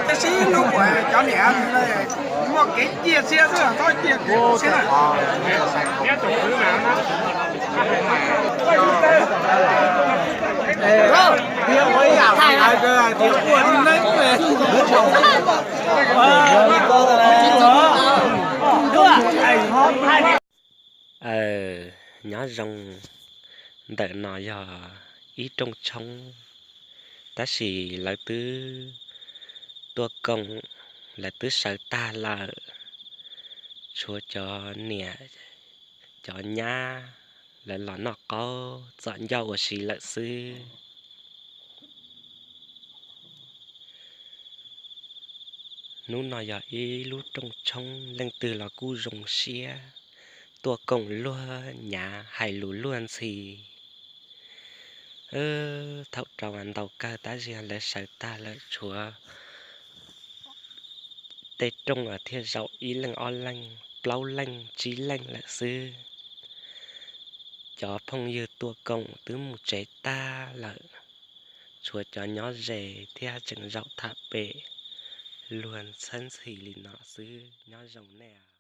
Tab sis hnub uas cov niam muaj kev cia siab xwb txhob cia kuv siab na. Nyob zoo, ntawm no yog ib rooj tshoob, tab sis lawv twb tuaj koom, lawv twb sawv tag lawm, tshuav cov niam cov nyab lawv los noj qaub txom ncauj ua si lawm xwb. Hnub no yog ib lub rooj tshoob, leej twg los kuj zoo siab tuaj koom luag nyav hais lus luag ntxhi. Thaum rau ntau kawg tab sis lawv sawv tag lawm, tshuav tej rooj thiaj zaum ib leej ob leeg plaub leej tsib leej lawm xwb. Cov phooj ywg tuaj koom twb mus tsev tag lawm, tshuav cov nyob ze thiab tseem zaum tham pem luag txhawb ntxhi li no xwb. Nyob zoo nej.